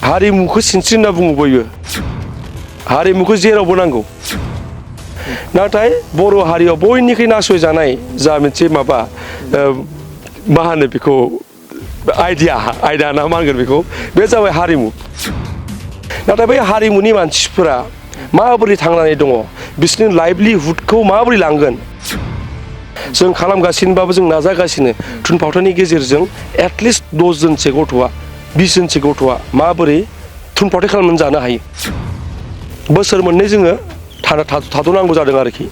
हारिमुखौ सिनस्रि होनना बुङो बयबो हारिमुखौ जेरावबो नांगौ नाथाय बर' हारियाव बयनिख्रुइ नासयजानाय जा मोनसे माबा मा होनो बेखौ आयदा ना मा होनगोन बेखौ बे जाबाय हारिमु नाथाय बै हारिमुनि मानसिफोरा माबोरै थांनानै दङ बिसोरनि लाइभलिहुडखौ माबोरै लांगोन जों खालामगासिनोबाबो जों नाजागासिनो थुनफावथायनि गेजेरजों एटलिस्ट 10 जनसो गथ'आ 20 जनसो गथ'आ माबोरै थुनफावथाय खालामनानै जानो हायो बोसोर मोननै जोङो थाद'नांगौ जादों आरोखि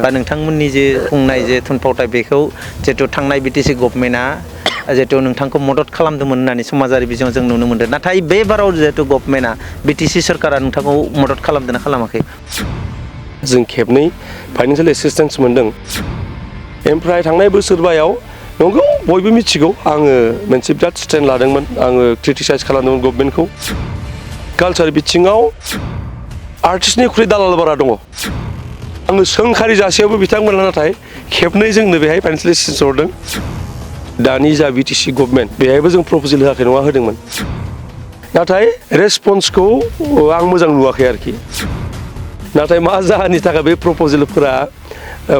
बा नोंथांमोननि जे खुंनाय जे थुनफावथाय बेखौ जिहेतु थांनाय बिटिसि गभर्नमेन्टआ जिहेतु नोंथांखौ मदद खालामदोंमोन होननानै समाजारि बिजोङाव जों नुनो मोनदों नाथाय बे बाराव जिहेतु गभर्नमेन्टआ बिटिसि सरकारा नोंथांखौ मदद खालामदों ना खालामाखै जों खेबनै फाइनान्सियेल एसिस्टेन्स मोनदों ओमफ्राय थांनाय बोसोरबायाव नंगौ बयबो मिथिगौ आङो मोनसे बिराद स्टेन्ड लादोंमोन आङो क्रिटिसाइज खालामदोंमोन गभर्नमेन्टखौ कालचार बिथिङाव आर्टिस्टनिख्रुइ दालाल बारा दङ आङो सोंखारि जासेयावबो बिथांमोना नाथाय खेबनै जोंनो बेहाय फाइनान्सियेल एसिस्टेन्स हरदों दानि जा बिटिसि गभर्नमेन्ट बेहायबो जों प्रप'जेल होआखै नङा होदोंमोन नाथाय रेसपन्सखौ आं मोजां नुवाखै आरोखि नाथाय मा जाहोननि थाखाय बे प्रप'जेलफोरा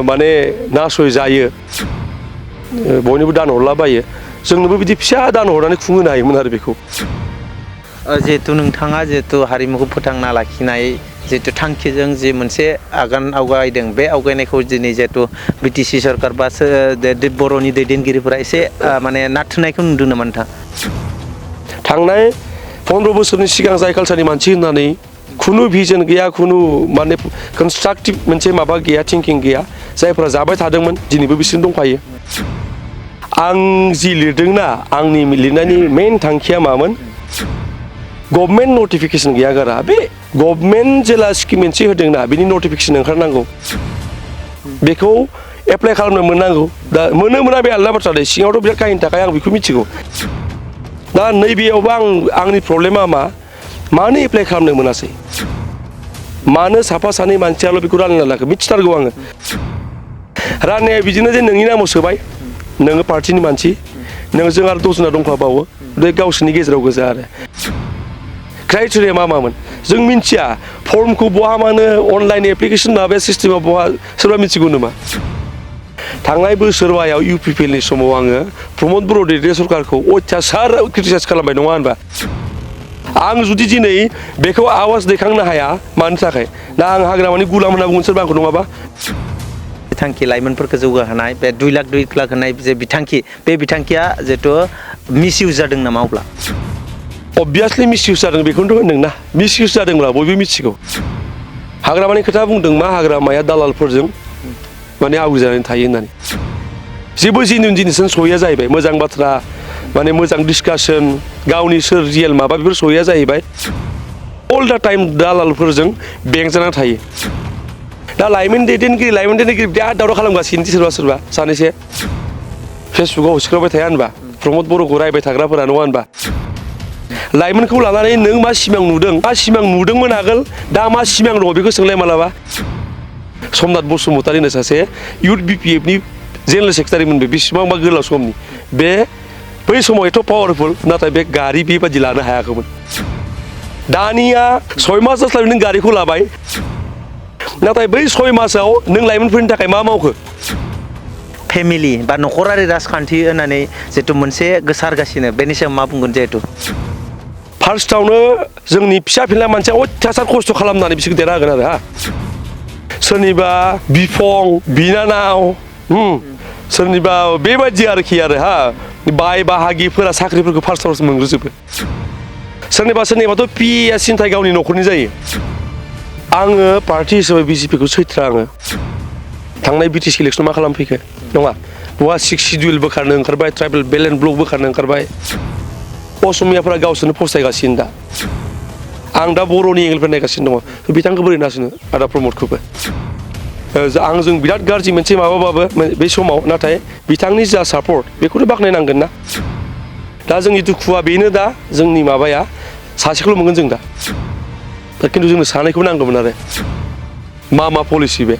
माने नासय जायो बयनोबो दान हरलाबायो जोंनोबो बिदि फिसा दान हरनानै खुंहोनो हायोमोन आरो बेखौ जिहेतु नोंथाङा जिहेतु हारिमुखौ फोथांना लाखिनाय जिहेतु थांखिजों जे मोनसे आगान आवगायदों बे आवगायनायखौ दिनै जिहेतु बिटिसि सरकार बा बर'नि दैदेनगिरिफोरा एसे माने नारथुनायखौ नुदों नामा नोंथां थांनाय 15 बोसोरनि सिगां जाय कालचारनि मानसि होननानै खुनु भिजन गैया खुनु माने कनस्ट्राक्टिभ मोनसे माबा गैया थिंकिं गैया जायफोरा जाबाय थादोंमोन दिनैबो बिसोरनो दंफायो आं जि लिरदोंना आंनि लिरनायनि मेइन थांखिया मामोन गभर्नमेन्ट नटिफिकेसन गैया गारा बे गभर्नमेन्ट जेला स्किम मोनसे होदोंना बिनि नटिफिकेसन ओंखारनांगौ बेखौ एप्लाइ खालामनो मोननांगौ दा मोनो मोना बे आलादा बाथ्रा दे सिङावथ' बिराद काहिनि थाखाय आं बेखौ मिथिगौ दा नैबेयावबो आंनि प्रब्लेमा मानो एप्लाइ खालामनो मोनासै मानो साफा सानै मानसियाल' बेखौ रानना लाखो मिथिथारगौ आङो राननाया बिदिनो जे नोंनि नामाव सोबाय नोङो पार्टिनि मानसि नोंजों आरो 10 जना दंफाबावो बे गावसोरनि गेजेराव गोजा आरो क्राइटेरिया मामोन जों मिथिया फर्मखौ बहा मानो अनलाइन एप्लिकेसन माबा सिस्टेमाव बहा सोरबा मिथिगौ नामा थांनाय बोसोरबायाव इउपिपिएलनि समाव आङो प्रमद बर' दैदेनगिरि सरकारखौ अयथासार क्रिटिसाइज खालामबाय नङा होनबा आं जुदि दिनै बेखौ आवाज दैखांनो हाया मानि थाखाय दा आं हाग्रामानि गुलाम होनना बुंगोन सोरबा आंखौ नङाबा बिथांखि लाइमोनफोरखौ जौगाहोनाय बे 2 लाख होनाय जे बिथांखि बे बिथांखिया जिहेतु मिसइउज जादों नामा अब्ला अबभियासलि मिसइउज जादों बेखौनोथ' होनदोंना मिसइउज जादोंब्ला बयबो मिथिगौ हाग्रामानि खोथा बुंदों मा हाग्रामाया दालालफोरजों माने आवग्रिजानानै थायो होननानै जेबो जेनुइन जिनिसजों सहैया जाहैबाय मोजां बाथ्रा माने मोजां डिसकासन गावनि सोर रियेल माबा बेफोर सहैया जाहैबाय अल दा टाइम दालालफोरजों बेंजानानै थायो दा लाइमोन दैदेनगिरि बिराद दावराव खालामगासिनो सोरबा सानैसो फेसबुकाव हगारबाय थाया होनबा प्रमद बर'खौ रायबाय थाग्राफोरा नङा होनबा लाइमोनखौ लानानै नों मा सिमां नुदोंमोन आगोल दा मा सिमां दङ बेखौ सोंलाय मालाबा समनाथ बसुमतारी होनो सासे इउथ बिपिएफनि जेनेरेल सेक्रेटारिमोन बेसेबांबा गोलाव समनि बे बै समाव एथ' पावारफुल नाथाय बे गारि बेबादि लानो हायाखैमोन दानिया 6 मास जास्लाबै नों गारिखौ लाबाय नाथाय बै 6 मासाव नों लाइमोनफोरनि थाखाय मा मावखो फेमिलि बा नखरारि राजखान्थि होननानै जिहेतु मोनसे गोसारगासिनो बेनि सायाव मा बुंगोन जिहेतु फार्स्टआवनो जोंनि फिसा फिला मानसिया अयथासार खस्थ' खालामनानै बिसोरखौ देरहा होगोन आरो सोरनिबा बिफं बिनानाव सोरनिबा बेबायदि आरोखि आरो बाय बाहागिफोरा साख्रिफोरखौ फार्स्टआवसो मोनग्रोजोबो सोरनिबाथ' पिएआ सिन्थाय गावनि न'खरनि जायो आङो पार्टि हिसाबै बिजेपिखौ सैथ्रा आङो थांनाय बिटिसि इलेक्सनाव मा खालामफैखो नङा बहा 6 शिडिउल बोखारनो ओंखारबाय ट्राइबेल बेलेन्स ब्लक बोखारनो ओंखारबाय असमियाफोरा गावसोरनो फस्थायगासिनो दा आं दा बर'नि एंगेलफोर नायगासिनो दङ बिथांखौ बोरै नासयनो आदा प्रमदखौबो आंजों बिराद गाज्रि मोनसे माबाबाबो बे समाव नाथाय बिथांनि जा सापर्ट बेखौनो बाख्नायनांगोन ना दा जोंनि दुखुआ बेनो दा जोंनि माबाया सासेखौल' मोनगोन जों दा खिन्थु जोंनो सानैखौ नांगौमोन आरो मा पलिसि बे